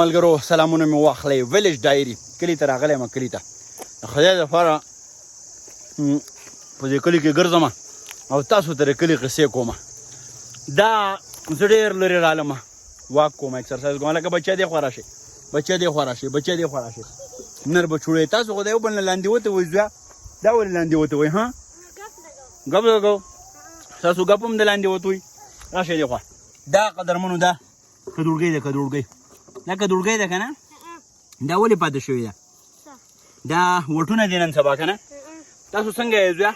ملګرو سلامونه مې واخلئ. ویلیج ډایري کلي ته راغلی یم. کلي ته د خدای دپاره په دې کلي کې ګرځم او تاسو ته د کلي قصې کوم. دا زه ډېر لرې رالم، واک کوم، اکسرسایز کوم. لکه بچی دې خوا راشي، بچی دې خوا راشي، بچی دې خوا راشي، نر بچوړی. تاسو خو د یو بل نه لاندې وته وئ. زویه دا ولې لاندې وته وئ؟ ها ګپ لګو، تاسو ګپ هم د لاندې وته وئ. راشئ دې خوا. دا قدرمنو دا کدوړګۍ ده، کدوړګۍ دا کدوړګۍ ده که نه؟ دا ولې پاتې شوې ده؟ دا وټونه دي نن سبا که نه؟ تاسو څنګه یې زویه؟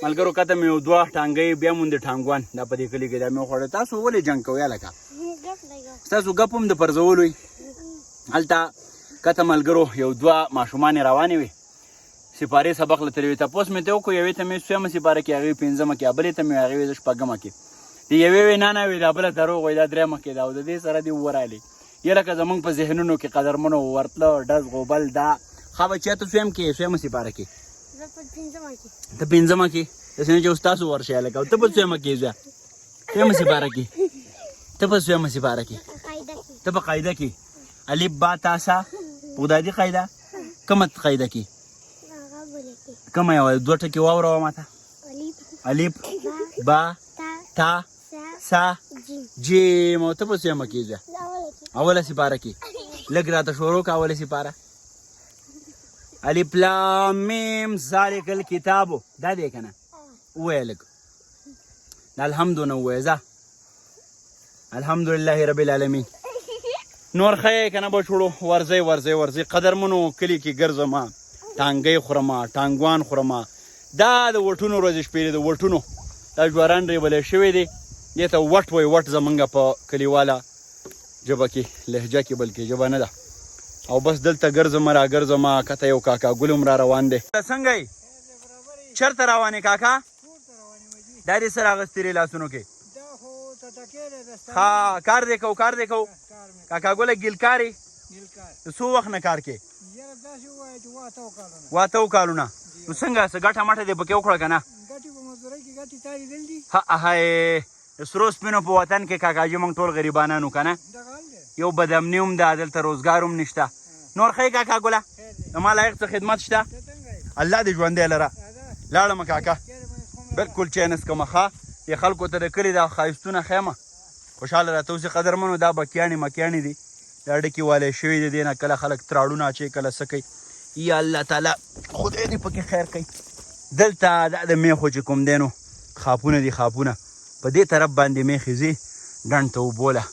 ملګرو کته مې یو دوه ټانګۍ بیا مونږ د ټانګوان دا په دې کلي کې دا مې وخوړه. تاسو ولې جنګ کوئ هلکه؟ ستاسو ګپ هم د پرځولو وي. هلته کته ملګرو یو دوه ماشومانې روانې وې، سپارې سبق له تللې وې. تپوس مې ته وکړو، یوې ته مې څویمه سپاره کې، هغې پنځمه کې، بلې ته مې هغې وې زه شپږمه کې. د یوې وې نه نه وې دا بله دروغ وایي، دا درېیمه کې ده. او د دې سره دې ورالې یې لکه زمونږ په ذهنونو کې قدرمنو ورتله ډز غوبل. دا ښه بچیه ته څویم کې، څویمه سپاره کې؟ زه په پنځمه کې. ته پنځمه کې؟ داسې نه چې اوس تاسو ورشئ هلکه. او ته په څویمه کې ځه؟ څویمه سپاره کې؟ ته په څویمه سپاره کې؟ ته په قاعده کې. الف با تا سا بغدادي قاعده کومه قاعده کې؟ کومه یوه دوه ټکي واوروه ماته. الف با تا سا جیم. او ته په څویمه کې ځه؟ اوله سپاره کې. لږ راته شروع که اوله سپاره. الف لام میم ذالک الکتاب دا دی که نه؟ ووایه لږ د الحمد نه ووایه ځه. الحمدلله رب العالمین. نور ښه یې که نه بچوړو؟ ورځئ ورځئ ورځئ. قدرمنو کلي کې ګرځم، ټانګۍ خورم، ټانګوان خورم. دا د وټونو ورځې شپې دي، د وټونو دا جواران ریبلی شوی دی، دې ته وټ وایي. وټ زمونږ په کلیواله ژبه کې، لهجه کې، بلکې ژبه نه ده. او بس دلته ګرځم را ګرځم، کته یو کاکا ګل هم را روان دی. څنګه یې؟ چېرته روان یې کاکا؟ دا دې څه راغستي دي لاسونو کې؟ ښه کار دې کو، کار دې کو کاکا ګله. ګیلکارې د څو وخت نه کار کې؟ واتو کالونه. نو څنګه څه ګټه مټه دې پکې وکړه که نه؟ ها های د سرو سپینو په وطن کې کاکاجي موږ ټول غریبانانو که نه، یو بدامني هم ده دلته، روزګار هم نشته. نور ښه یې کاکا ګله؟ زما لایق څه خدمت شته؟ الله دې ژوندی لره. لاړم کاکا، بالکل چای نه څکم. ښه دې خلکو ته د کلي دا ښایستونه ښیم، خوشحاله راته اوسې. قدرمنو دا بکیاڼې مکیاڼې دي، دا ډکې والې شوې دي، دې نه کله خلک تراړونه اچوي، کله څه کوي. یا الله تعالی خدای دې پکې خیر کوي. دلته دا د میخو چې کوم دی نو خاپونه دي، خاپونه په دې طرف باندې میخې ځي ډنډ ته وبوله.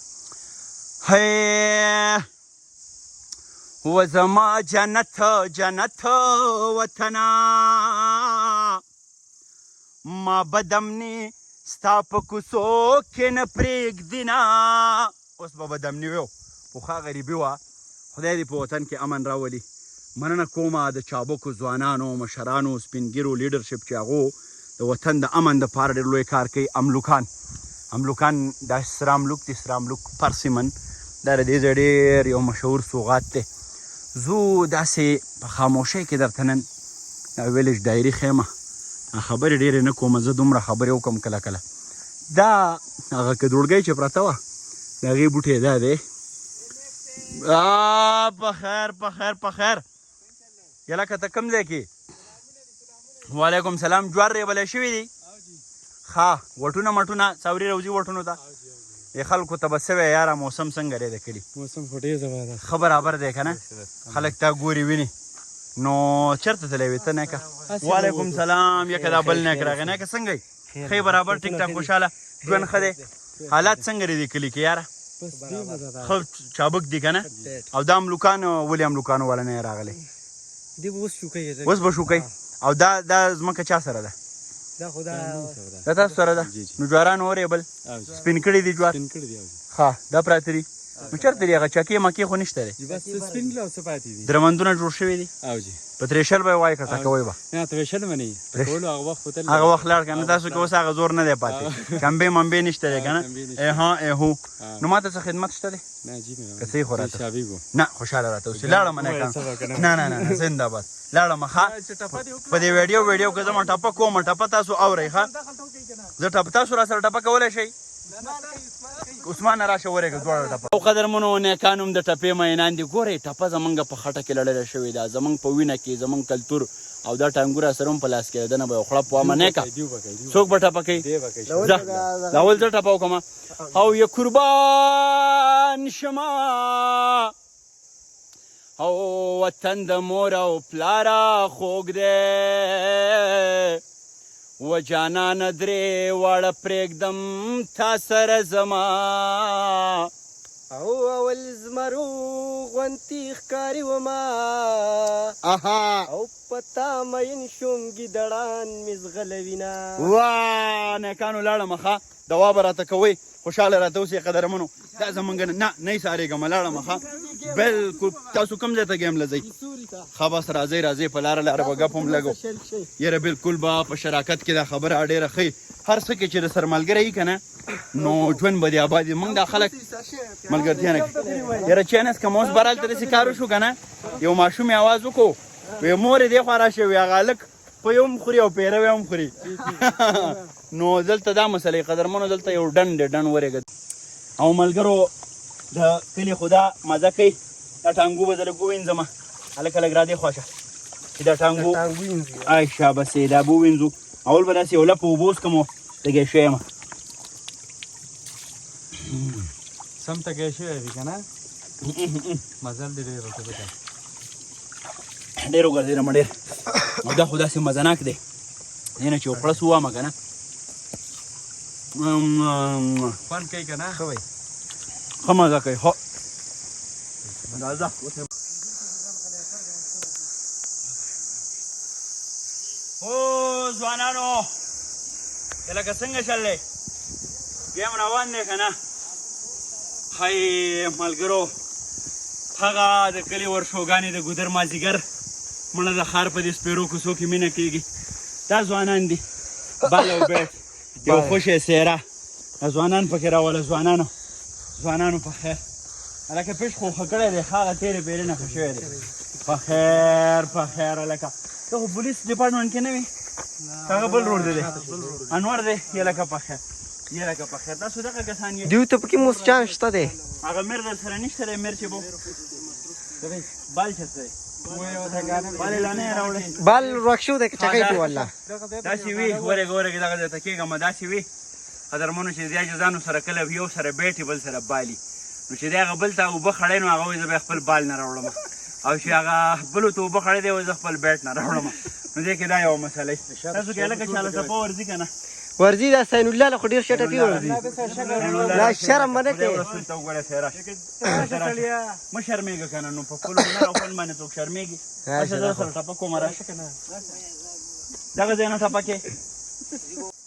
هی و زما جنت جنت وطنا، ما بدمنی ستا په کوڅو کې نه پرېږدي نه. اوس به بدمني وو، پخوا غریبي وه. خدای دې په وطن کې امن راولي. مننه کومه د چابکو ځوانانو، مشرانو، سپینګیرو لیډرشپ چې هغو د وطن د امن دپاره ډېر لوی کار کوي. املوکان، املوکان دا سره املوک دي، سره املوک پرسیمن دا د دې ځای ډېر یو مشهور سوغات دی. زه داسې په خاموشۍ کې درته نن دا ویلیج ډایري ښیم. خبرې ډېرې نه کوم، زه دومره خبرې وکړم کله کله. دا هغه کدوړګۍ چې پرته وه د هغې بوټی دا دی. په خیر په خیر په خیر. یله که ته کوم ځای کې؟ وعلیکم سلام. جوار ریبلی شوي دي؟ ښه وټونه مټونه څاوري روزي وټونو ته. دې خلکو ته به څه وایې یاره؟ موسم څنګه دی د کلي؟ موسم خو ډېر زبردست ښه برابر دی که نه؟ خلک تا ګوري ویني. نو چېرته تللی وې ته نیکه؟ وعلیکم سلام. یکه دا بل نیک راغی. نیکه څنګه یې؟ ښه برابر ټیک ټاک خوشحاله ژوند ښه دی؟ حالات څنګه دي د کلي کې یاره؟ ښه چابک دي که نه؟ او دا املوکان ولې املوکانو والا نه راغلی؟ دی به اوس شوکوي. اوس به شوکوي. او دا دا ځمکه چا سره ده؟ دا خو دا دا تاسو سره ده. نو جواران اورېبل سپین کړي دي جوار؟ سپین کړي دي. ښه دا پراته دي. نو چېرته دي هغه چکې مکې خو نشته دی؟ بس څه سپین کړي او څه پاتې دي. درمندونه جوړ شوي دي؟ او جی. په تریشل به یې وایې که ټکوئ به؟ نه تریشل به نه وي، ټکولو هغه وخت خو تل هغه وخت لاړ که نه؟ تاسو کې اوس هغه زور نه دی پاتې، چمبې ممبې نشته دی که نه؟ ای ها ای هو. نو ماته څه خدمت شته دی؟ نه جی که څه خو راته نه خوشحاله راته اوسې. لاړم نه نه نه نه زنده باد. لاړم. ښه په دې ویډیو ویډیو کې زه ټپه کوم، ټپه تاسو اورئ. ښه زه ټپه تاسو را سره ټپه کولی شئ؟ عثمان راشه ورېږه دواړه ټپه. او قدرمنو نیکانو هم د ټپې مینان دي. ګورئ ټپه زمونږ په خټه کې لړلې شوې ده، زمونږ په وینه کې، زمونږ کلتور او دا ټانګو راسره هم په لاس کې ده، دنه به یو خړپ وامه. نیکه څوک به ټپه کوي؟ ځه دا اول زه ټپه وکړم. او یه قربان شمه او وطن د مور او پلاره خوږ دی، و جانانه درې واړه پرېږدم تا سره زما. او اول زمرو غونتی ښکاري وما، او پتا مین شوم ګیدړان مې ځغلوینه. وا نیکانو لاړم، ښه دوا به راته کوئ، خوشحاله راته اوسئ قدرمنو. دا زمونږ نه نه ایسارېږم، لاړم ښه بالکل. تاسو کوم ځای ته ګیم لځئ؟ ښه بس راځئ راځئ، په لاره لاره به ګپ هم لګو. یاره بالکل به په شراکت کې دا خبره ډېره ښه، هر څه کې چې د سره ملګری یي که نه نو ژوند به دې آباد وي. موږ دا خلک ملګرتیا نه کوي. یاره چینس که اوس بهرحال ته داسې کار وشو که نه، یو ماشوم یې اواز وکړو وی مور یې دې خوا راشه، وی هغه هلک په یو هم خوري او پیروی هم خوري. نو دلته دا مسلې قدرمنو، دلته یو ډنډ دی، ډنډ ورېږه. او ملګرو د کلي خدا مزه کوي. دا ټانګو به زه لږ ووینځم، هلکه لږ را دې خوا شه چې دا ټانګو آی شابسې دا به ووینځو. اول به داسې یو لپ اوبه وڅښم، تږی شوی یم. سم تږی شوی وي که نه؟ مزل دې ډېر وکړ، ډېر وګرځېدم ډېر. او دا خو داسې مزناک دی، دې نه چې یو پړس ووامه که نه خوند کوي که نه؟ ښه وایي، ښه مزه کوي. ښه راځه. هو ځوانانو لکه څنګه چل دی، ګیم روان دی که نه؟ های ملګرو، هغه د کلي ورشوګانې د ګودر مازیګر مړه د ښار په دې سپېرو کوڅو کې مینه کېږي. دا ځوانان دي، بال او بیټ، یو خوشې څېره، دا ځوانان پکې راوله. ځوانانو ځوانانو په خیر. هلکه پېښ خو ښه کړی دی، هغه تېرې پېرې نه ښه شوی دی. په خیر په خیر. هلکه ته خو پولیس ډپارټمنټ کې نه وې، هغه بل روډ دی، انور دی. یې لکه په خیر، یې لکه په خیر. تاسو دغه کسان یې؟ دیو ته پکې موسچان شته دی، هغه میر در سره نشته دی. میر چې بو بال چېرته دی؟ بال یې لا نه راوړی، بال ورک شو دی که چکۍ پې والله. داسې وي ورېږه ورېږه دغه ځای ته کېږم. داسې وي قدرمنو چې د عاجزانو سره کله یو سره بیټي بل سره بالي، نو چې دی هغه بل ته اوبه خړی نو هغه وایي زه به خپل بال نه راوړم، او چې هغه بلو ته اوبه خړی دی وایي زه خپل بیټ نه راوړم. نو دې کې دا یوه مسله تاسو کې هلکه چاله ټپه ورځي که نه؟ ورځي. دا سین الله له خو ډېر ښه ټپي ورځي، لا شرم به نه کوي. ته وګوره سیرا مه شرمېږه که نه، نو په خپل هنر او فن باندې څوک شرمېږي؟ راشه زه سره ټپه کومه، راشه دغه ځای نه ټپه کې.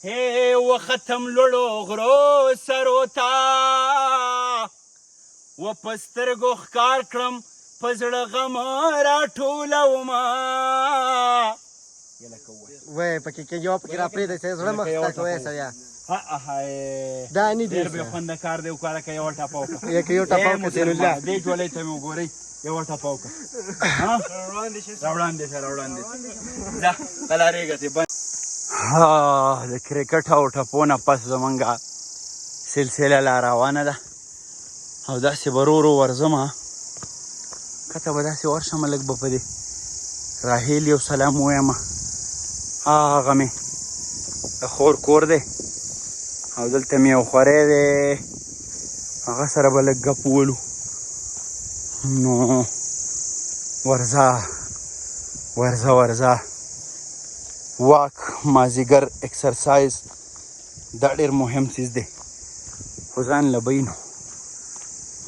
هی وختم لوړو غرو سرو ته، و په سترګو ښکار کړم په زړه غم راټولومه. وای پکې کې یو پکې را پرېږده چې زړه مخ ته کوی سړیا. دا نه دی ډېر بې خونده کار دی وکړه، که یوه ټپه وکړه، که یو ټپه وکړه سین الله دې جولۍ ته مې وګورئ، یوه ټپه وکړه. راوړاندې شه راوړاندې ځه، قلارېږه ترې بند. د کرکټ او ټپو نه پس زمونږ سلسله لا روانه ده، او داسې به ورو ورو ورځم، کته به داسې ورشم، لږ به په دې راهیل یو سلام ووایم. هغه مې د خور کور دی، او دلته مې یو خوری دی، هغه سره به لږ ګپ وولو. نو ورځه ورځه ورځه. واک، مازیګر، اکسرسایز دا ډېر مهم څیز دی، خو ځان له به نو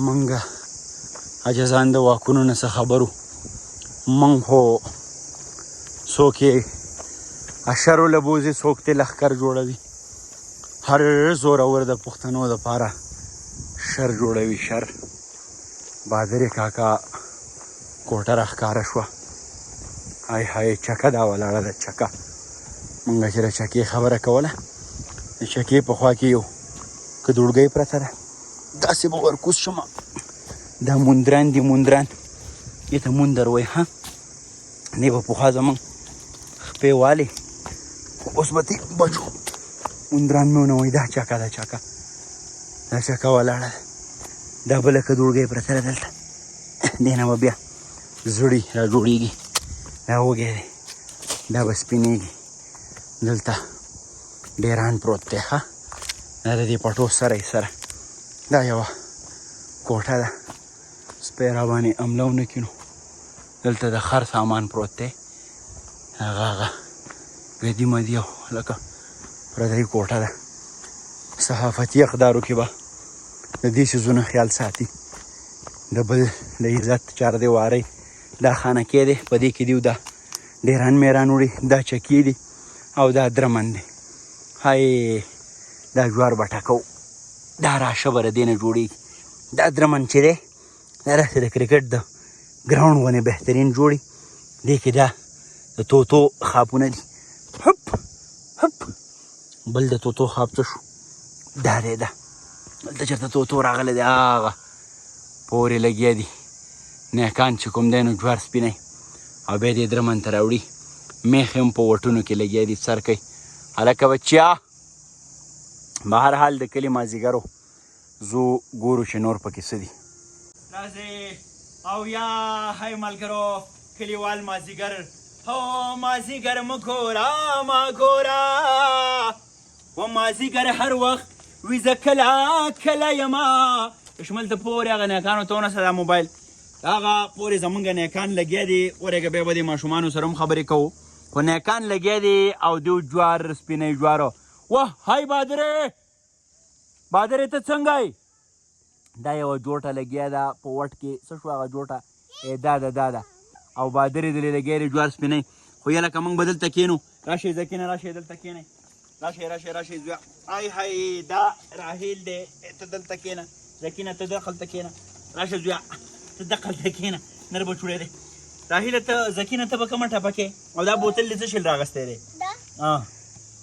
مونږ عاجزان د واکونو نه څه خبرو. مونږ خو څوک یې اشرو له بوځي، څوک ترې لښکر جوړوي. هر زورور د پښتنو دپاره شر جوړوي شر. بادرې کاکا کوټه راښکاره شوه. های های چکه دا ولاړه ده، چکه. مونږ چې د چکې خبره کوله، د چکې په خوا کې یو کدوړګۍ پرته ده، داسې به ورکوز شم. دا موندران دي، موندران دې ته موندر وایي. ها دې به پخوا زمونږ خپې والې، خو اوس به ترې بچو. موندران مې ونه وایي. دا چکه ده، چکه. دا چکه ولاړه ده، دا بله کدوړګۍ پرته ده دلته، دې نه به بیا زړي را جوړېږي. دا وږی دی، دا به سپینېږي. دلته ډېران پروت دی. ښه، دا د دې پټو سره یې سره دا یوه کوټه ده، سپی را باندې حمله ونه کړي. نو دلته د خر سامان پروت دی، هغه هغه ګدي مدي او لکه پردۍ کوټه ده. صحافتي اقدارو کې به د دې څیزونو خیال ساتي، د بل د عزت چاردیوارۍ. دا خانکې دی، په دې کې دیو دا ډېران میران وړي، دا چکې دي او دا درمن دی. های، دا جوار به ټکو، دا راشه به د دې نه جوړېږي. دا درمن چې دی دا داسې د کرکټ د ګراونډ غوندې بهترین جوړي. دې کې دا د توتو خاپونه دي. هپ هپ، بل د توتو خاپ څه شو؟ دا دی، دا دلته چېرته توتو راغلی دی، هغه پورې لګیا دي نیکان چې کوم دی نو جوار سپینوي او بیا دې درمن ته راوړي. میخې هم په وټونو کې لګیا دي، څر کوي. هلکه بچیا، بهر حال د کلي مازدیګرو زو ګورو چې نور پکې څه دي. راځئ او یا هی ملګرو، کلیوال مازدیګر. هو مازدیګر مه ګوره، ما ګوره، و مازدیګر هر وخت وي، زه کله کله یمه. شمل ته پورې هغه نیکانو ته ونیسه دا موبایل، هغه پورې زمونږ نیکان لګیا دي. ورېږه، بیا به دې ماشومانو سره هم خبرې کوو، خو نیکان لګیا دي او دیو جوار سپینوي جوارو. واه های بادرې، بادرې ته څنګه یې؟ دا یوه جوټه لګیا ده په وټ کې، څه شو هغه جوټه؟ دا ده، دا ده. او بادرې دلې لګیا دي جوار سپینوي. خو یله که موږ به دلته کښېنو. راشئ ځکینه، راشئ دلته کښېنئ، راشئ راشئ راشئ زویا. آی های، دا راهیل دی، ته دلته کښېنه. ځکینه ته دغلته کښېنه، راشه زویا، ته دغلته کښېنه. نر بچوړی دی راهیله. ته ځکینه، ته به کومه ټپه کې؟ او دا بوتل دې څه شی راغستی دی؟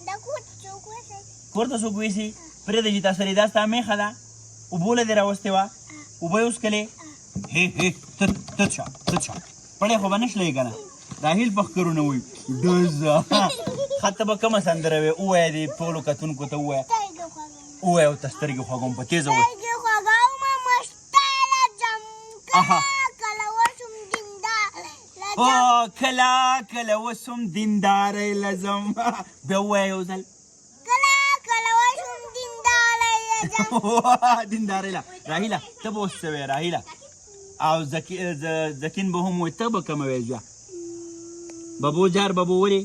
دا کور ته څوک ویسي؟ کور ته څوک ویسي؟ پرېږده چې تا سره. دا ستا میخه ده، اوبو له دې راوستې وه، اوبه یې وڅښلې. هی هی، ته ته شه، ته شه، پړی خو به نه شلوې که نه؟ راهیل په ښکرونه وایي ډزه. ښه، ته به کومه سندره وې؟ ووایه، دې ټولو کتونکو ته ووایه. سترګې خوږوم. ووایه او ته سترګې خوږوم، په تېزه ووایه. سترګې خوږوم مشته لځم، کله کله وشم دیندار لځم. او کله کله وسم دیندارې لزم. بیا ووایه یو ځل. کله کله وشم دیندارې لځم. دیندارې له. راهیله، ته به اوس څه وایې راهیله؟ او زکین به هم وایي. ته به کومه وایې زویه؟ ببو جار ببو ولې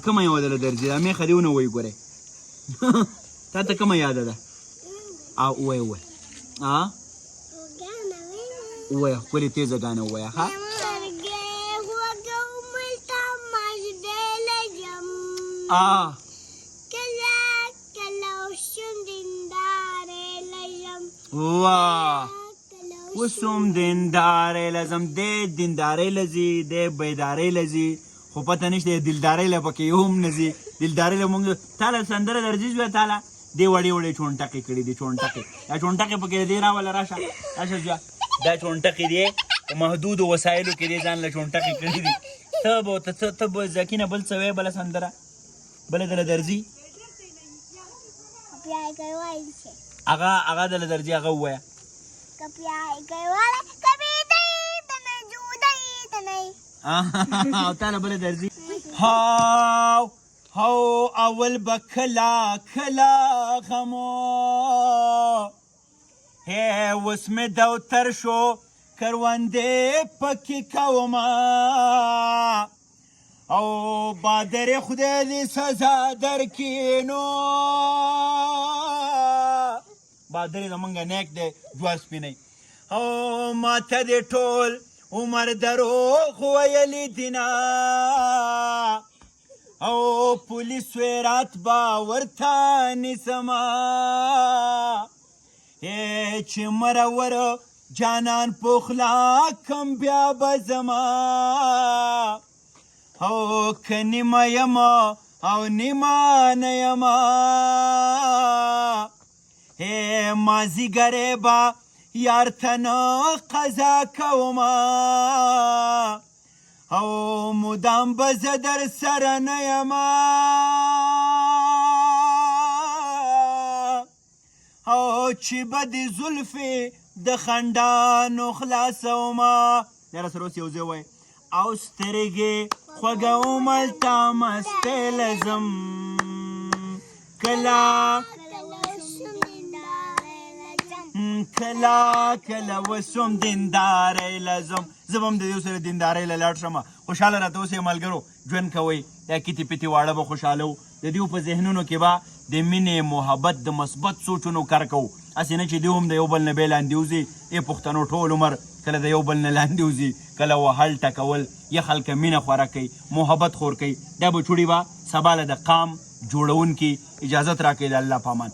کومه یوه دله درځي؟ دا میخه دې ونه وایي. ګورې، تا ته کومه یاده ده؟ او ووایه، ووایه، ووایه، ښکلې تېزه ګانه ووایه. ښه، سترګې خوږوم ته مژدې لځم، کله کله وشم دیندارې لځم. واه، وسوم دیندارې لزم. دې دیندارې لزي، دې بیدارې لزي، خو پته نشته دلدارې له پکې یو هم نه ځي. دلدارې له مونږ تاله سندره درځي زویه؟ تاله دې وړې وړې چونټکې کړې دي، چونټکې، دا چونټکې پکې دې راوله. راشه راشه زویه، دا چونټکې دې په محدودو وسایلو کې دې ځان له چونټکې کړې دي. ته به ته ته به ځکینه بل څه وایې؟ بله سندره بله دله درځي؟ هغه هغه دله درځي، هغه ووایه. او تاله بله درځي؟ هاو هاو، اول به کلا کلا غمو، هی اوس مې دوتر شو، کروندې پکې کومه. او بادرې، خدای دې سزا درکړي. نو بادرې زمونږ نیک دی، جوار سپینوي. او ماته دې ټول عمر دروغ ویلي دي نه، او پولیس رات به ورته نیسمه چې مرور جانان پخلا کم بیا به زما. او که نیمه یم او نیمه نه یم، هی مازیګرې به یار ته نه قضا کومه، او مدام به زه در سره نه یم. او چې به دې زلفې د خندانو خلاصومه. دا را سره اوس یو ځای وایي. او سترګې خوږوم هلته مستۍ له ځم کله کله کله وسوم دیندارۍ له ځم. زه به هم د دې سره دیندارۍ له لاړ شم. خوشحاله راته اوسئ ملګرو، ژوند کوئ. دا کیتې پیتې واړه به خوشحاله وو. د دیو په ذهنونو کې به د مینې، محبت، د مثبت سوچونو کر کوو، هسې نه چې دیو هم د یو بل نه بیا لاندې وځي. ای پښتنو ټول عمر کله د یو بل نه لاندې وځي، کله وهل ټکول. یه خلکه مینه خوره کوي، محبت خور کوي. دا بچوړي به سبا له د قام جوړونکي. اجازت راکړئ د الله په امان.